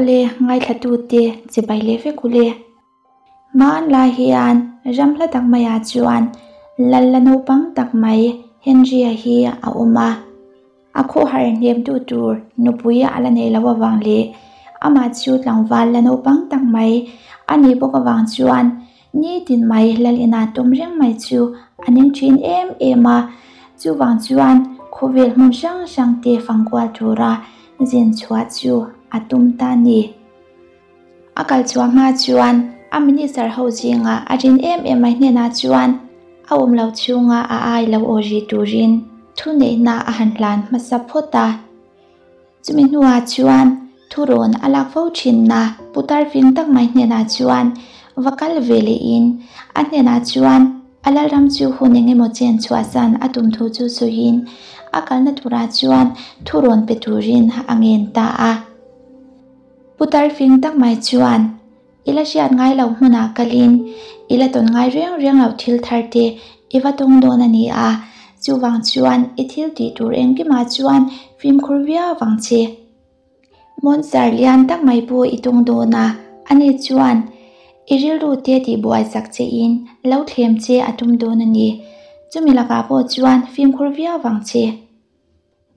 Awle, ngaithlatute chibai leh vek ule. Hmanlai hian ram hla tak maiah chuan lal la naupang tak mai Henry-a hi a awm a. A khawhar hnemtu tur nupui a la nei lo avang leh amah chu tlangval la naupang tak mai a nih bawk avang chuan nitin mai lal inah tum reng mai chu a ning thin em em a. Chuvang chuan khawvel hmun hrang hrang te fangkual tura zin chhuah chu a tum ta a ni. A kal chhuah hma chuan a minister ho zingah a rin em em mai hnenah chuan a awm lo chhunga a ai lo aw ri turin thuneihna a han hlan hmasa phawt a. Chumi hnuah chuan thurawn a lak fo thinna putar fing tak mai hnenah chuan va kal ve lehin a hnenah chuan a lalram chu hun eng emaw chen chhuahsan a tum thu chu sawiin a kalna turah chuan thurawn pe turin a ngen ta a. Putar fing tak mai chuan, I la hriat ngai lo hmunah kalin, i la tawn ngai reng reng lo thil thar te i va tawng dawn a ni a, chuvang chuan i thil tih tur engkimah chuan fimkhur viau vang che. Monster lian tak mai pawh i tawng dawn a, ani chuan i rilru te tihbuai chak chein lo thlem che a tum dawn a ni. Chumi lakah pawh chuan fimkhur viau vang che.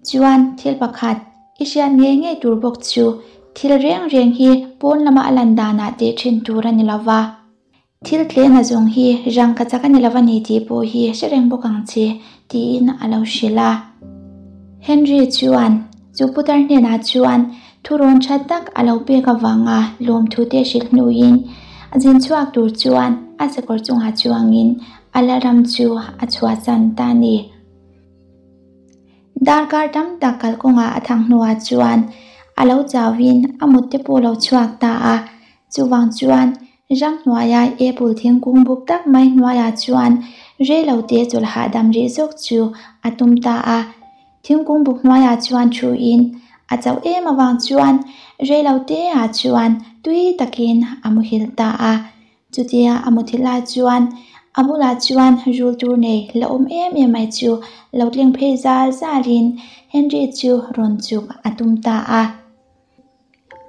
Chuan thil pakhat i hriat ngei ngei tur bawk chu thil reng reng hi pawn lama a lan danah teh thin tur a ni lo va. Thil tlehna zawng hi rangka chak a ni lo va ni tih pawh hi hre reng bawk ang che tiin a lo hrilh a. Henry chuan chu putar hnenah chuan thurawn tha tak a lo pek avanga lawmthu te hrilh hnuin a zin chhuak tur chuan a sakawr chungah chuangin a la ram chu a chhuahsan ta a ni. Darkar tam tak kalkawngah a thang hnuah chuan a lo chauhin a mut te pawh lo chhuak ta a, chuvang chuan ram hnuaia apple thingkung buk tak mai hnuaiah chuan reilo te chawlh hahdam rih zawk chu a tum ta a. Thingkung buk hnuaiah chuan thuin a chauh em avang chuan reilo te ah chuan tui takin a muhil ta a. Chutia a muthilh lai chuan a bulah chuan rul tur nei la awm em em mai chu lo tling phei zal zalin Henry chu rawn chuk a tum ta a.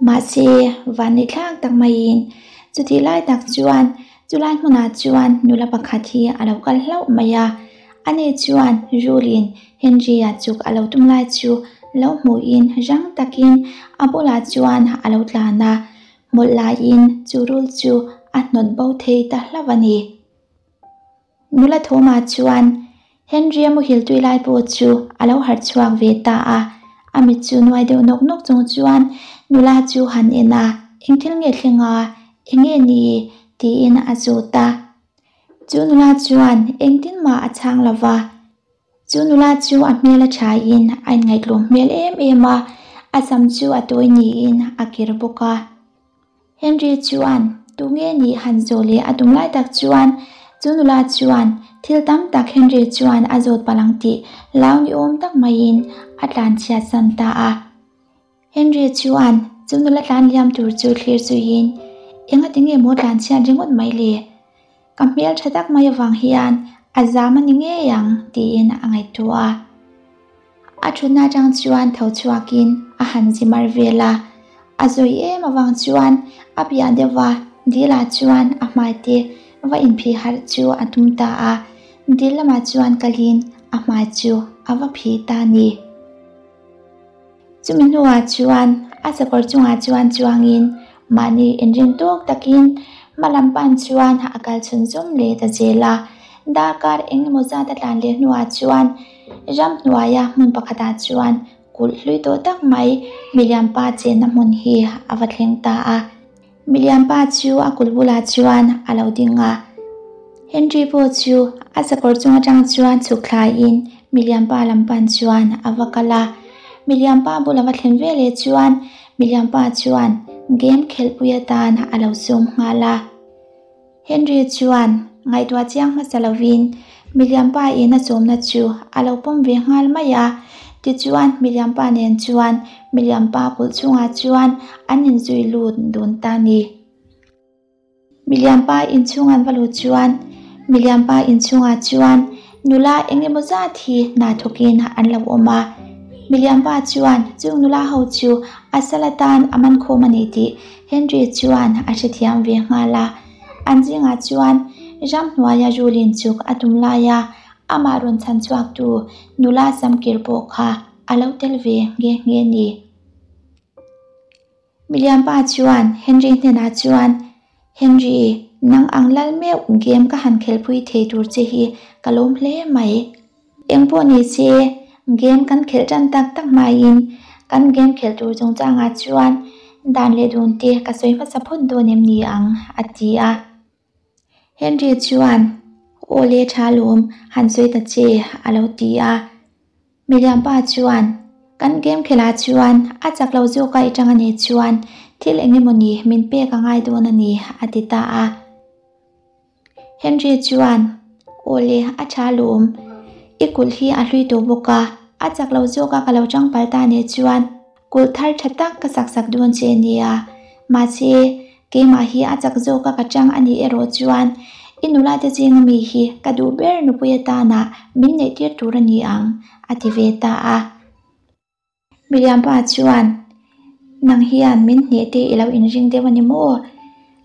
Mahse, vanni thlak tak maiin chutih lai tak chuan chulai hmunah chuan nula pakhat hi a lo kal hlauh mai a. Ani chuan rulin Henry-a chuk a lo tum lai chu lo hmuhin rang takin a bulah chuan a lo tlan a. Hmawlh laiin chu rul chu a hnawt bo thei ta hlauh a ni. Nula Thawma chuan Henry-a muhil tui lai pawh chu a lo harh chhuak ve ta a, a mit chu nuai deuh nawk nawk chung chuan nula chu han en a, Eng thil nge thleng a? Eng nge ni? tiin a zawt a. Chu nula chuan engtin mah a chhang lo va. Chu nula chu a hmel a thain a inngaihtlawm hmel em em a, a sam chu a tawi niin a kir bawk a. Henry chuan tunge nih han zawh leh a tum lai tak chuan chu nula chuan thil tam tak Henry chuan a zawt palh ang tih lau ni awm tak maiin a tlanchhiat san ta a. Henry chuan chu nula tlan liam tur chu thlir zuiin, Enga tinge maw tlan chhiat ringawt mai le? Ka hmel tha tak mai avang hian a zam a ni ngei ang tiin a ngaihtuah a. A thutna atang chuan tho chhuakin a han zi mar vel a, a zawi em avang chuan a piah deuh a, Dila chuan a hmai te va inphih harh chu a tum ta a, dil lamah chuan kalin a hmai chu a va phih ta a ni. Chumi hnuah chuan a sakawr chungah chuan chuangin mahni inrin tawk takin hma lam pan chuan a kal chhun zawm leh ta zel a. Darkar eng emaw zat a tlan leh hnuah chuan ramhnuaia hmun pakhatah chuan kulh hlui tawh tak mai Miliampa chenna hmun hi a va thleng ta a. Miliampa chu a kulh bulah chuan a lo ding a. Henry pawh chu a sakawr chung atang chuan chhuk thlaiin Miliampa lam pan chuan a va kal a. Miliampa bul a va thlen ve leh chuan Miliampa chuan game khelhpui atan a lo sawm nghal a. Henry chuan ngaihtuah chiang hmasa lovin Miliampa in a sawmna chu a lo pawm ve nghal mai a. Tichuan Miliampa nen chuan Miliampa kulh chhungah chuan an inzui lut dun ta a ni. Miliampa inchhung an va lut chuan Miliampa inchhungah chuan nula eng emaw zat hi hna thawkin an lo awm a. Milian pa chuan chung nula ho chu a sal atan a man khawm a ni tih Henry chuan a hrethiam ve nghal a. An zingah chuan ramhnuaia rulin chuk a tum laia amah rawn chhan chhuaktu nula samkir pawh kha a lo tel ve nghe nghe ni. Milian pa chuan Henry hnenah chuan, Henry, nang ang lal meuh game ka han khelpui thei tur che hi ka lawm hle mai. Engpawh ni se, game kan khelh tan tak tak hmaiin kan game khelh tur chungchangah chuan dan leh dun te ka sawi hmasa phawt dawn em ni ang, a ti a. Henry chuan, Aw le tha lawm, han sawi ta che, a lo ti a. Milian pa chuan, Kan game khelh ah chuan a chak lo zawk a i tang a nih chuan thil eng emaw ni min pek a ngai dawn a ni, a ti ta a. Henry chuan, Aw le, a tha lawm. I kulh hi a hlui tawh bawk a, a chak lo zawk a ka lo tangpal ta nih chuan kulh thar tha tak ka sak sak dawn che nia. Mahse, keimah hi a chak zawk a ka tang a nih erawh chuan i nula te zinga mi hi ka duh ber nupui atana min neih tir tur a ni ang, a ti ve ta a. Milian pa chuan, Nang hian min hneh te i lo inring deuh a ni maw?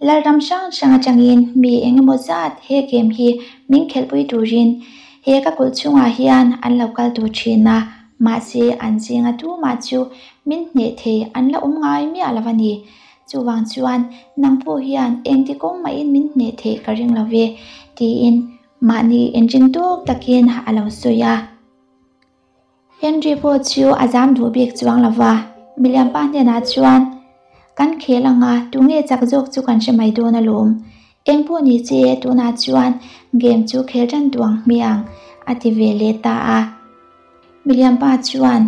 Lalram hrang hrang atangin mi eng emaw zat he game hi min khelhpui turin he ka kulh chhungah hian an lo kal tur thin a, mahse an zinga tumah chu min hneh thei an la awm ngai miah lo a ni. Chuvang chuan nang pawh hian engti kawng mahin min hneh theih ka ring lo ve, tiin mahni inring tawk takin a lo sawi a. Henry pawh chu a zam duh bik chuang lo va, milian pa hnenah chuan, Kan khel anga tunge chak zawk chu kan hre mai dawn alawm. Eng pawh ni che tunah chuan game chu khel tan duang hmiang, a ti ve leh ta a. Milian pa chuan,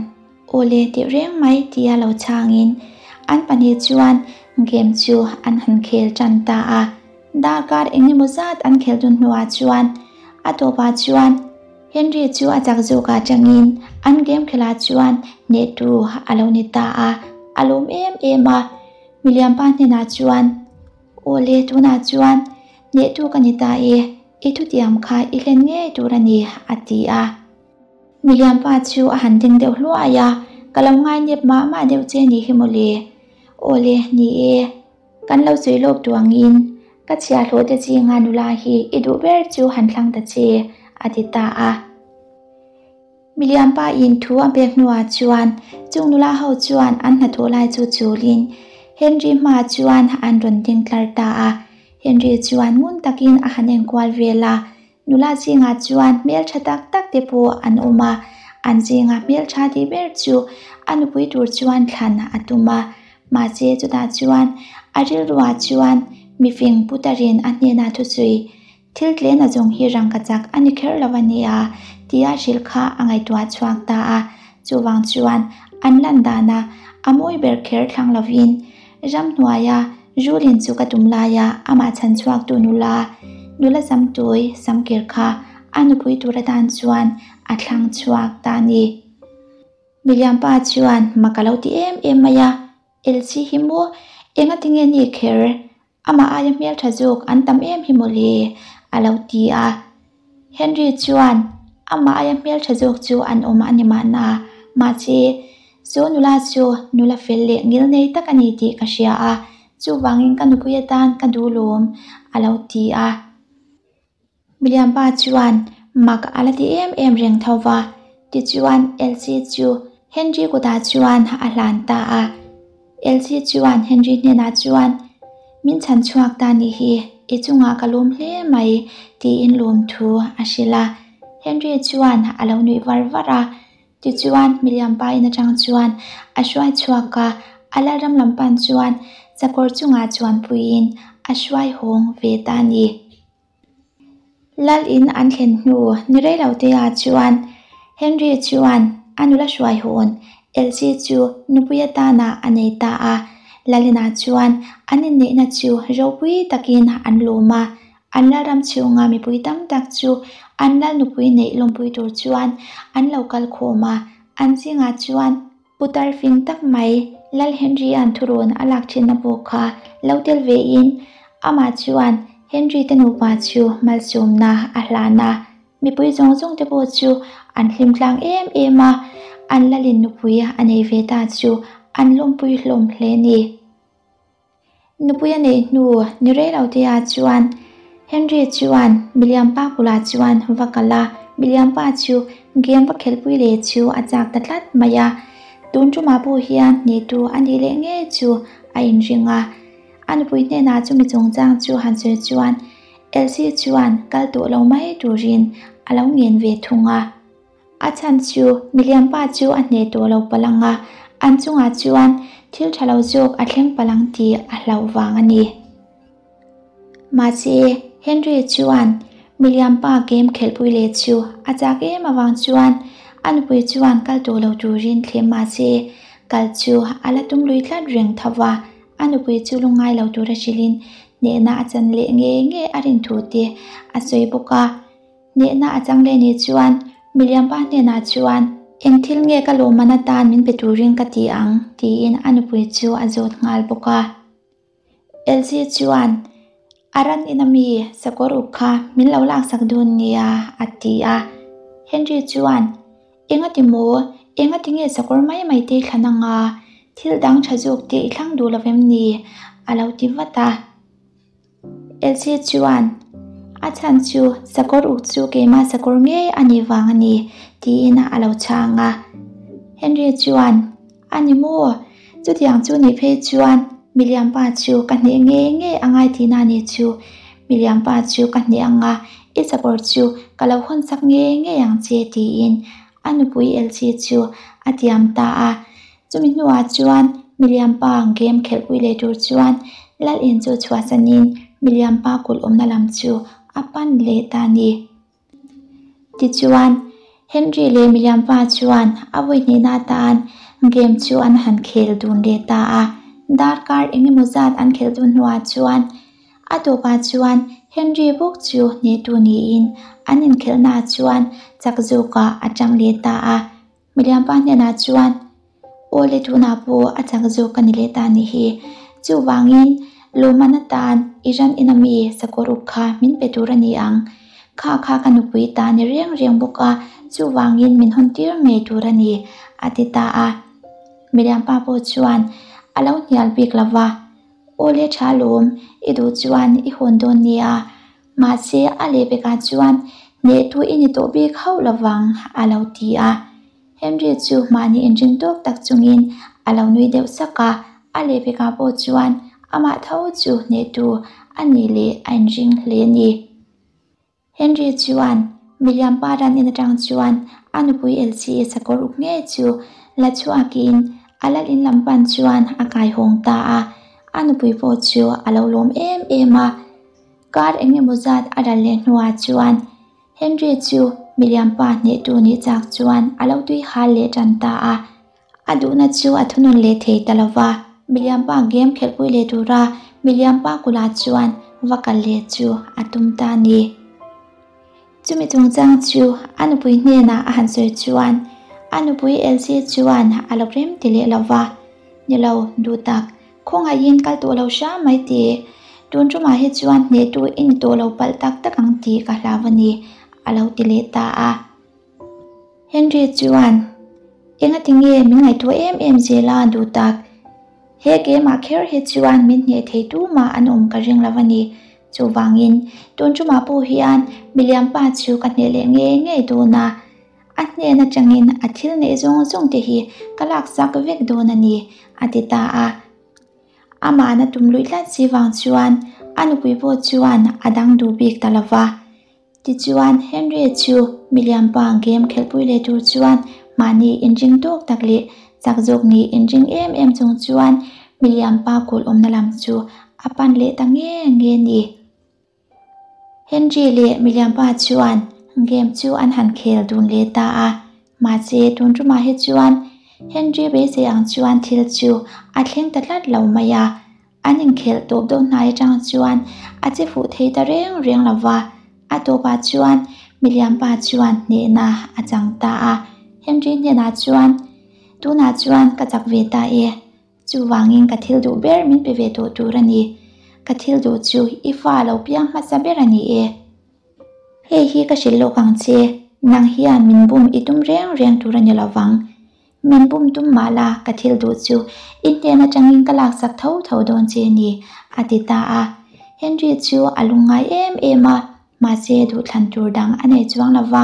Aw le tih reng mai tia lo chhangin an pahnih chuan game chu an han khel tan ta a. Darkar eng emaw zat an khel dun hnuah chuan a tawpah chuan Henry chu a chak zawk atangin an game khelh chuan hnehtu a lo ni ta a, a lawm em em a. Milian pa hnenah chuan, Aw le, tunah chuan hnehtu ka ni ta e, i thutiam kha i hlen ngei tur a ni, a ti a. Milian pa chu a han ding deuh hluai a, Ka lo ngainep mah mah deuh che ni hi mawle. Aw le, ni e. Kan lo sawi lawk duh angin ka chhiahhlawh te zinga nula hi i duh ber chu han thlang ta che, a ti ta a. Milian pa in thu a pek hnuah chuan chung nula ho chuan an hnathawh lai chu chulin Henry hmaah chuan an rawn ding tlar ta a. Henry chuan ngun takin a han enkual vel a, Nula zingah chuan hmeltha tak tak te pawh an awm a, an zinga hmeltha tih ber chu a nupui tur chuan thlan a tum a. Mahse chutah chuan a rilruah chuan mifing putarin a hnenah thusawi, Thil tlena zawng hi rangkachak a ni kher lo a nia, tia hrilh kha a ngaihtuah chhuak ta a. Chuvang chuan an lan dana a mawi ber kher thlang lovin Ramhnuaia Rulin chu ka tum laia amah chhan chhuaktu nula, nula samtui samkir kha a nupui tur atan chuan a thlang chhuak ta a ni. Milian pa chuan mak a lo ti em em mai a, Elsie hi maw engatinge ni kher Amah aia hmeltha zawk an tam em hi mawle, a lo ti a. Henry chuan amah aia hmeltha zawk chu an awm a ni mahna, mahse chu nula chu nula fel leh ngil nei tak a ni tih ka hria a, chuvangin ka nupui atan ka duh lawm, a lo ti a. Milian pa chuan mak a la ti em em reng tho va, tichuan Elsie chu Henry kutah chuan a hlan ta a. Elsie chuan Henry hnenah chuan, Min chhan chhuak ta nih hi, i chungah ka lawm hle mai, tiin lawmthu a hrilh a. Henry chuan a lo nuih var var a, tichuan Milian pa in atang chuan a hruai chhuak a, a lalram lam pan chuan sakawr chungah chuanpuiin a hruai hawng ve ta a ni. Lal in an thlen hnu ni rei lo te ah chuan Henry chuan a nula hruai hawn Elsie chu nupui atana a nei ta a. Lal inah chuan an inneihna chu ropui takin an lawm a, an lalram chhunga mipui tam tak chu an lal nupui neih lawmpui tur chuan an lo kal khawm a, an zingah chuan Putar fing tak mai Lal Henry-a'n thurawn a lak thinna pawh kha lo tel vein amah chuan Henry te nupa chu malsawmna a hlan a. Mipui zawng zawng te pawh chu an hlim tlang em em a, an lalin nupui a nei ve ta chu an lawmpui hlawm hle a ni. Nupui a neih hnu ni rei lo te ah chuan Henry chuan Miliampa bulah chuan va kal a, Miliampa chu game va khelhpui leh chu a chak ta tlat mai a. Tun tumah pawh hian hnehtu a nih leh ngei chu a inring a. A nupui hnenah chumi chungchang chu han sawi chuan Elsie chuan kal tawh lo mai turin a lo ngen ve thung a. A chhan chu Miliampa chu a hneh tawh lo palh ang a, an chungah chuan thil tha lo zawk a thleng palh ang tih a hlauh vang a ni. Mahse, Henry chuan Miliampa game khelhpui leh chu a chak em avang chuan a nupui chuan kal tawh lo turin thlem mahse, kal chu a la tum lui tlat reng tho va, a nupui chu lungngai lo tura hrilhin hnehna a chan leh ngei ngei a rin thu te a sawi bawk a. Hnehna a chang leh ni chuan Miliampa hnenah chuan, Eng thil nge ka lawmman atan min pe turin ka ti ang? tiin a nupui chu a zawt nghal bawk a. Elsie chuan, A ran in ami sakawr uk kha min lo laksak dun nia, a ti a. Henry chuan, Engati maw? Engati nge sakawr mai mai te i thlan anga? Thil dang tha zawk te i thlang duh lo vem ni? a lo ti vat a. Elsie chuan, A chhan chu sakawr uk chu keimah sakawr ngei a nih vang a ni, tiin a lo chhang a. Henry chuan, A ni maw? Chutiang chu nih phei chuan Miliampa chu ka hneh ngei ngei a ngai tihna a nih chu. Miliampa chu ka hneh ang a, i sakawr chu ka lo hawn sak ngei ngei ang che, tiin a nupui Elsie chu a tiam ta a. Chumi hnuah chuan Miliampa game khelhpui leh tur chuan Lal in chu chhuahsanin Miliampa kulh awmna lam chu a pan leh ta a ni. Tichuan, Henry leh Miliampa chuan a vawi hnihna atan game chu an han khel dun leh ta a. Darkar engemaw zat an khelh dun hnuah chuan A tawpah chuan Henry bawk chu hnehtu niin an inkhelhnaah chuan chak zawkah a tang leh ta a. Miliampa hnenah chuan, Aw le tunah pawh a chak zawk ka ni leh ta nih hi. Chuvangin lawmman atan i ran in ami sakawr uk kha min pe tur a ni ang. Kha kha ka nupui ta ni reng reng bawk a, chuvangin min hawn tir ngei tur a ni, a ti ta a. Miliampa pawh chuan a lo hnial bik lo va, Aw le tha lawm, i duh chuan i hawn dawn nia. Mahse, a lehpekah chuan hnehtu i ni tawh bik hauh lovang, a lo ti a. Henry chu mahni inring tawk tak chungin a lo nui deuh sak a, a lehpekah pawh chuan amah tho chu hnehtu a nih leh a inring hle a ni. Henry chuan Miliam pa ran in atang chuan a nupui Elsie sakawr uk ngei chu la chhuakin a lal in lam pan chuan a kai hawng ta a, a nupui pawh chu a lo lawm em em a. Kar eng emaw zat a ral leh hnuah chuan Henry chu Miliam pa hnehtu nih chak chuan a lo tui hal leh tan ta a. A duhna chu a thunun leh thei ta lo va, Miliampa game khelhpui leh tura Miliampa kulah chuan va kal leh chu a tum ta a ni. Chumi chungchang chu a nupui hnenah a han sawi chuan a nupui Elsie chuan a lo rem ti leh lo va, Ni lo, duh tak, khawngaihin kal tawh lo hram mai teh, tun tumah hi chuan hnehtu i ni tawh lo palh tak tak ang tih ka hlau a ni, a lo ti leh ta a. Henry chuan, Engati nge min ngaihtuah em em zel a duh tak? He keimah kher hi chuan min hneh thei tumah an awm ka ring lo a ni. Chuvangin, tun tumah pawh hian Miliampa chu ka hneh leh ngei ngei dawn a, a hnen atangin a thil neih zawng zawng te hi ka laksak vek dawn a ni, a ti ta a. Amahna tum luih tlat si vang chuan a nupui pawh chuan a dang duh bik ta lo va. Tichuan, Henry chu Miliampa game khelhpui leh tur chuan mahni inring tawk tak leh chak zawk nih inring em em chung chuan Miliampa kulh awmna lam chu a pan leh ta nge nge ni. Henry leh Miliampa chuan game chu an han khel dun leh ta a, mahse tun tumah hi chuan Henry beisei ang chuan thil chu a thleng ta tlat lo mai a. An inkhelh tawp deuh hnai atang chuan a che fuh thei ta reng reng lo va, a tawpah chuan Miliampa chuan hnehna a chang ta a. Henry hnenah chuan, Tunah chuan ka chak ve ta e, chuvangin ka thil duh ber min pe ve tawh tur a ni. Ka thil duh chu i fa lo piang hmasa ber a ni e. Hei hi ka hrilh lawk ang che, nang hian min bum i tum reng reng tur a ni lo vang. Min bum tum mah la, ka thil duh chu i hnen atangin ka laksak tho tho dawn che ni, a ti ta a. Henry chu a lungngai em em a, mahse duhthlan tur dang a nei chuang lo va.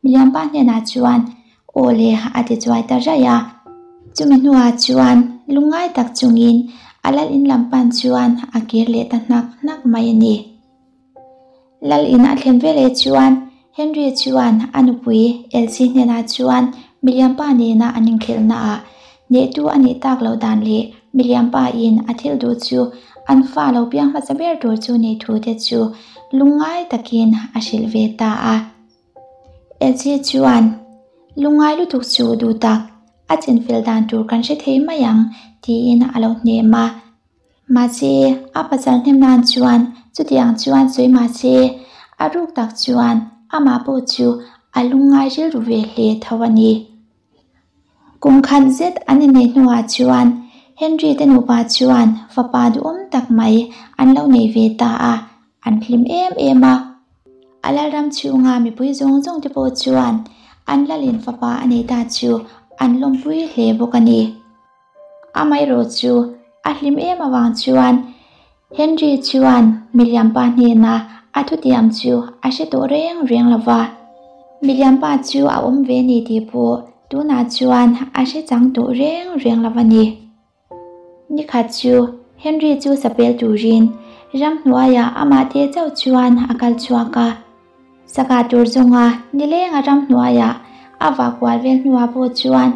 Milianpa hnenah chuan, Aw le, a ti chuai ta raih a. Chumi hnuah chuan lungngai tak chungin a lal in lam pan chuan a kir leh ta hnak hnak mai a ni. Lal in a thlen veleh chuan Henry chuan a nupui Elsie hnenah chuan milianpa nena an inkhelhnaah hnehtu a nih tak loh dan leh milianpa in a thil duh chu an fa lo piang hmasa ber tur chu nei thu te chu lungngai takin a hrilh ve ta a. Elsie chuan lungngai lutuk chu duh tak a chinfel dan tur kan hre thei mai ang tiin a lo hnem a. Mahse, a pasal hnem nan chuan chutiang chuan sawi mahse, a ruk tak chuan amah pawh chu a lungngai rilru ve hle tho a ni. Kum khat zet an inneih hnuah chuan Henry te nupa chuan fapa duhawm tak mai an lo nei ve ta a, an hlim em em a. A lalram chhunga mipui zawng zawng te pawh chuan an lalin fapa a nei ta chu an lawmpui hle bawk a ni. Amaherawh chu a hlim em avang chuan Henry chuan Miliampa hnena a thutiam chu a hre tawh reng reng lo va. Miliampa chu a awm ve ni tih pawh tunah chuan a hre chang tawh reng reng lo a ni. Nikhat chu Henry chu sapel turin ramhnuaiah amah te chauh chuan a kal chhuak a. Saka tur zawnga nilenga ramhnuaiah a vah kual vel hnuah pawh chuan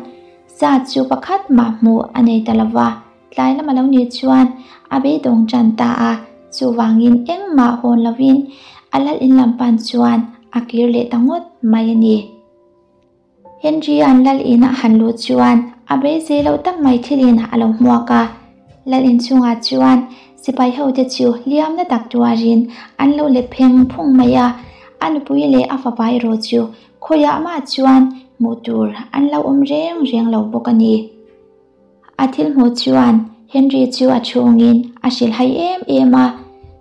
sa chu pakhat mah hmuh a nei ta lo va, tlai lama lo nih chuan a beidawng tan ta a, chuvangin engmah hawn lovin a lal in lam pan chuan a kir leh ta ngawt mai a ni. Henry-a'n lal in a han luh chuan a beisei loh tak mai thilin a lo hmuak a. Lal in chungah chuan sipai hote chu hliamna tak tuarin an lo let pheng phung mai a, a nupui leh a fapa erawh chu khawiah mah chuan hmuh tur an lo awm reng reng lo bawk a ni. A thil hmuh chuan Henry chu a chhungin a hrilhhai em em a,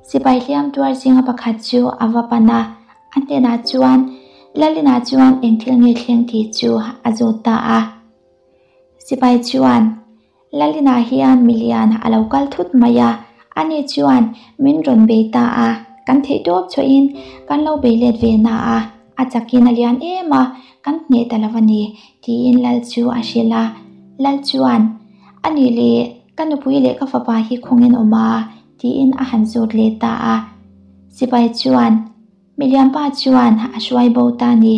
sipai hliam tuar zinga pakhat chu a va pan a, a hnenah chuan Lalina chuan eng thil nge thleng tih chu a zawt ta a. Sipai chuan Lalina hian milian a lo kal thut mai a, ani chuan min rawn bei ta a, kan theihtawp chhuahin kan lo bei let ve na a, a chakin a lian em a, kan hneh ta lo a ni, tiin Lal chu a hrilh a. Lal chuan, A nih leh, ka nupui leh ka fapa hi khawngin awm a, tiin a han zawt leh ta a. Sipai chuan, Milianpa chuan a hruai bo ta ni,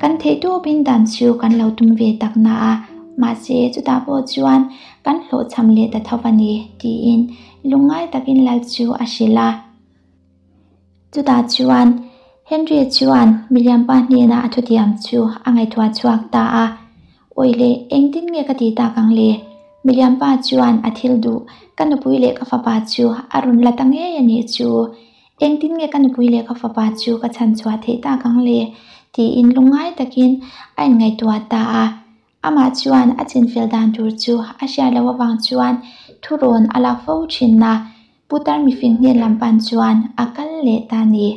kan theihtawpin dan chu kan lo tum ve tak na a, mahse chutah pawh chuan kan hlawhchham leh ta tho a ni, tiin lungngai takin Lal chu a hrilh a. Chutah chuan Henry chuan milianpa hnena a thutiam chu a ngaihtuah chhuak ta a, Awi le, engtin nge ka ti tak ang le? Milianpa chuan a thil duh, ka nupui leh ka fapa chu a rawn la ta ngei a nih chu. Engtin nge ka nupui leh ka fapa chu ka chhan chhuah theih tak ang le? tiin lungngai takin a inngaihtuah ta a. Amah chuan a chinfel dan tur chu a hriat loh avang chuan thurawn a lak fo thin a, Putar mifing hnen lam pan chuan a kal leh ta ni.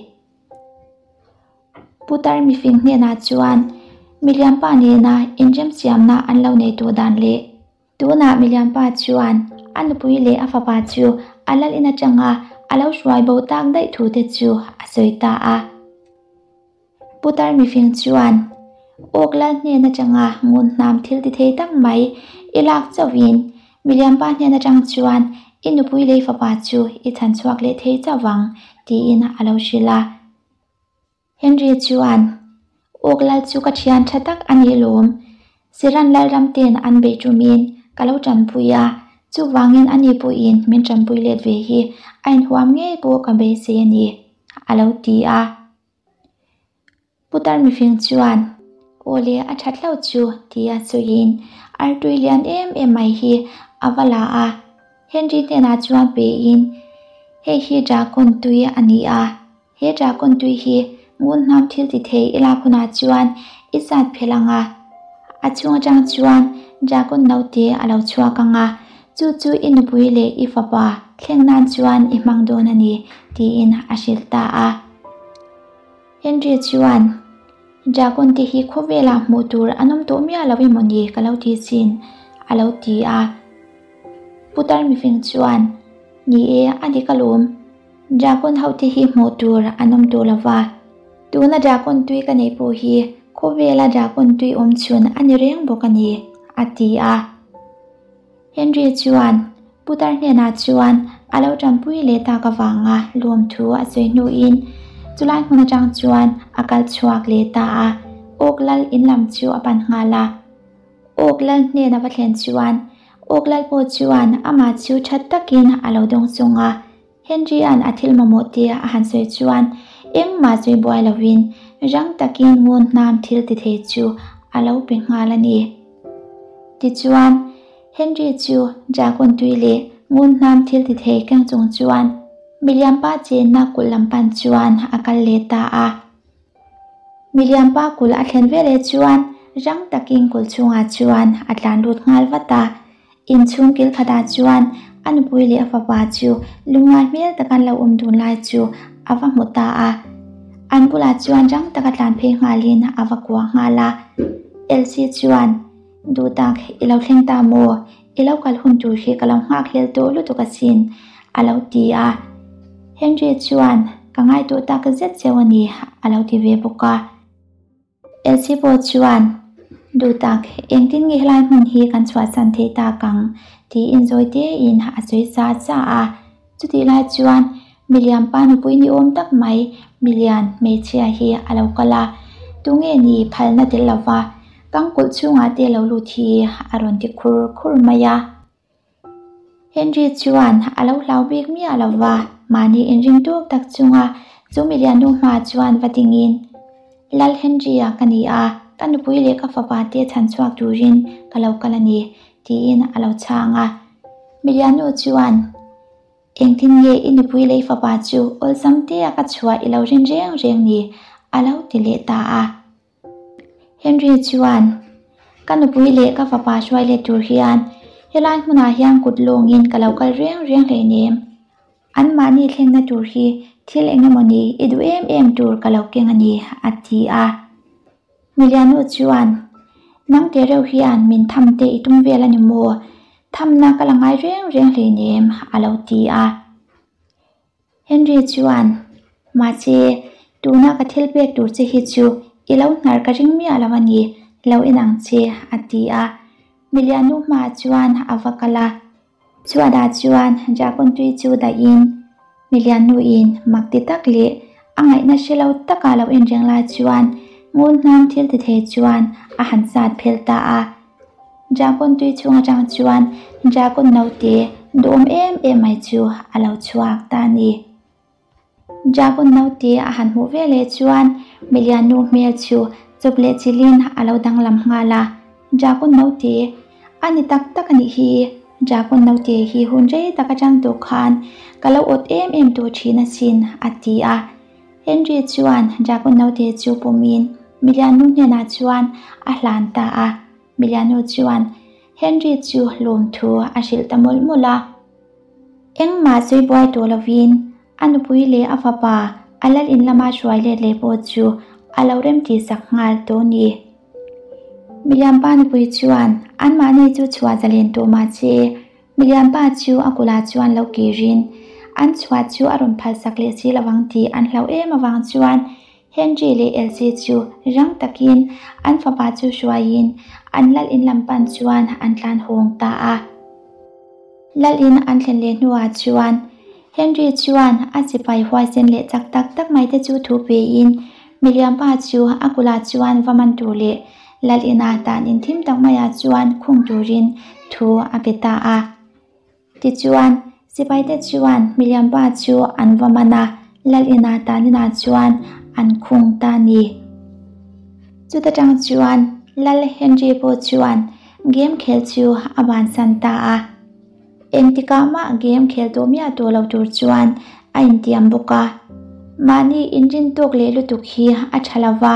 Putar mifing hnenah chuan milianpa nena inremsiamna an lo nei tawh dan leh tunah milianpa chuan a nupui leh a fapa chu a lal in atanga a lo hruai bo tak daih thu te chu a sawi ta a. Putar mifing chuan awk lal hnen atanga ngun hnam thil ti thei tak mai i lak chauhin milianpa hnen atang chuan i nupui lei fapa chu i chhan chhuak leh thei chauh vang tiin a lo hrilh a. Henry chuan awk lal chu ka thian tha tak a nih lawm, Siran Lalram ten an bei tumin ka lo tanpui a, chuvangin ani pawhin min tanpui let ve hi a inhuam ngei pawh ka beisei a ni a lo ti a. Putar mifing chuan, Aw le, a that hlauh chu, tia sawiin artui lian em em mai hi a va la a. Henry hnenah chuan pein, Hei hi dragon tui a ni a, he dragon tui hi ngun hnam thil ti thei i lak hunah chuan i zat phelh ang a, a chhung atang chuan dragon naute a lo chhuak ang a, chu chu i nupui leh i fapa thleng nan chuan i hmang dawn a ni, tiin a hrilh ta a. Henry chuan, Dragon te hi khawvelah hmuh tur an awm tawh miah lo emaw ni ka lo ti chin, a lo ti a. Putar mifing chuan, Ni e, a dik alawm. Dragon ho te hi hmuh tur an awm tawh lo va. Tuna dragon tui ka neih pawh hi khawvela dragon tui awm chhun a ni reng bawk a ni, a ti a. Henry chuan putar hnenah chuan a lo tanpui leh tak avanga lawmthu a sawi hnuin chulai hmun atang chuan a kal chhuak leh ta a, Awk Lal in lam chu a pan nghal a. Awk Lal hnen a va thlen chuan Awk Lal pawh chuan amah chu tha takin a lo dawng chung a, Henry-a'n a thil mamawh te a han sawi chuan engmah sawi buai lovin rang takin ngun hnam thil ti thei chu a lo pe nghal a ni. Tichuan, Henry chu Dragon tui leh ngun hnam thil ti thei keng chung chuan Miliampa chenna kulh lam pan chuan a kal leh ta a. Miliampa kulh a thlen veleh chuan rang takin kulh chhungah chuan a tlan lut nghal vat a. Inchhung kil khatah chuan a nupui leh a fapa chu lungngai hmel taka an lo awm dun lai chu a va hmu ta a. An bulah chuan rang taka tlan phei nghalin a va kuah nghal a. Elsie chuan, Duh tak, i lo thleng ta maw? I lo kal hun tur hi ka lo nghak hlel tawh lutuk asin, a lo ti a. Henry chuan, Ka ngaihtuah tak zet cheu a ni, a lo ti ve bawk a. Elsie pawh chuan, Duh tak, engtin nge helai hmun hi kan chhuahsan thei tak ang? tiin zawi tein a sawi sa sa a. Chutih lai chuan milian pa nupui ni awm tak mai milian hmeichhia hi a lo kal a, Tunge ni phalna tel lova kangkulh chhungah te lo lut hi a rawn ti khur khur mai a. Henry chuan a lo hlau bik miah lo va, mahni inring tawk tak chunga chu milian nu hma chuan va dingin, Lal Henry-a ka ni a, ka nupui leh ka fapa te chhan chhuak turin ka lo kal a ni, tiin a lo chhang a. Milian nu chuan, Engtin nge i nupui leh i fapa chu awlsam tea ka chhuah i lo rin reng reng ni? a lo ti leh ta a. Henry chuan, Ka nupui leh ka fapa hruai let tur hian helai hmunah hian kut lawngin ka lo kal reng reng hleinem. Anmahni thlenna tur hi thil eng emaw ni i duh em em tur ka lo keng a ni, a ti a. Milianu chuan, Nang teh reuh hian min tham te i tum vel a ni maw? Thamna ka la ngai reng reng hleinem, a lo ti a. Henry chuan, Mahse, tuna ka thil pek tur che hi chu i lo hnar ka ring miah lo a ni, lo en ang che, a ti a. Milianu hmaah chuan a va kal a. Chhuatah chuan Dragon tui chu dahin milian nuin mak ti tak leh a ngaihna hre lo taka lo en reng lai chuan ngun hnam thil ti thei chuan a han zat phel ta a. Dragon tui chhung atang chuan Dragon naute duhawm em em mai chu a lo chhuak ta a ni. Dragon naute a han hmuh ve leh chuan milian nu hmel chu chawp leh chilhin a lo danglam nghal a, Dragon naute a ni tak tak a nih hi, Dragon naute hi hun rei tak atang tawh khan ka lo awt em em tawh thin asin a ti a. Henry chuan Dragon naute chu pawmin milian nu hnenah chuan a hlan ta a, milian nu chuan Henry chu lawmthu a hrilh ta mawlh mawlh a. Engmah sawi buai tawh lovin a nupui leh a fapa a lal in lama hruai let leh pawh chu a lo rem tih sak nghal tawh a ni. Milianpa nupui chuan anmahni chu chhuah zalen tawh mah che Milianpa chu a kulah chuan lo kirin an chhuah chu a rawn phal sak leh si lovang tih an hlauh em avang chuan Henry leh Elsie chu rang takin an fapa chu hruaiin an lal in lam pan chuan an tlan hawng ta a. Lalin an thlen leh hnuah chuan Henry chuan a sipai huaisen leh chak tak tak mai te chu thu pein Miliampa chu a kulah chuan va man tur leh Lalina tan in thim tak maiah chuan khung turin thu a pe ta a. Tichuan, sipaite chuan Miliampa chu an va man a, Lalina tan inah chuan an khung ta a ni. Chuta tang chuan Lal Henry pawh chuan game khel chu a bansan ta a. Engtikah mah game khel tawh miah tawh lo tur chuan a intiam bawk a. Mahni inrin tawk leh lutuk hi a tha lo va,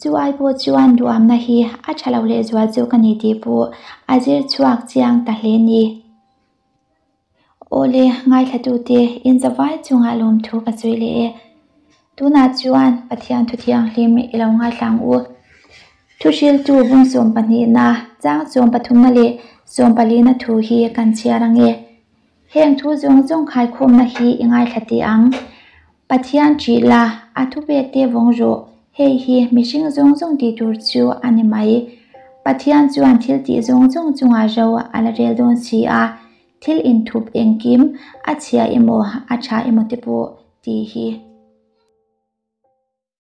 chu ai pawh chuan duhamna hi a tha lo lehzual chu ka ni tih pawh a zir chhuak chiang ta hle ni. Awle, ngaithlatute, in zavai chungah lawmthu ka sawi leh e. Tunah chuan Pathian thu thianghlim i lo ngaithla ang u. Thuhriltu bung sawmpahnihna, chang sawmpathumna leh sawmpalina thu hi kan chhiar ang e. Heng thu zawng zawng khaikhawmna hi i ngaithla teh ang. Pathian ṭih la, a thupek te vawng rawh, hei hi mihring zawng zawng tih tur chu a ni mai. Pathian chuan thil tih zawng zawng chungah ro a la rel dawn si a, thil inthup engkim a chhia emaw a ṭha emaw te pawh tih hi.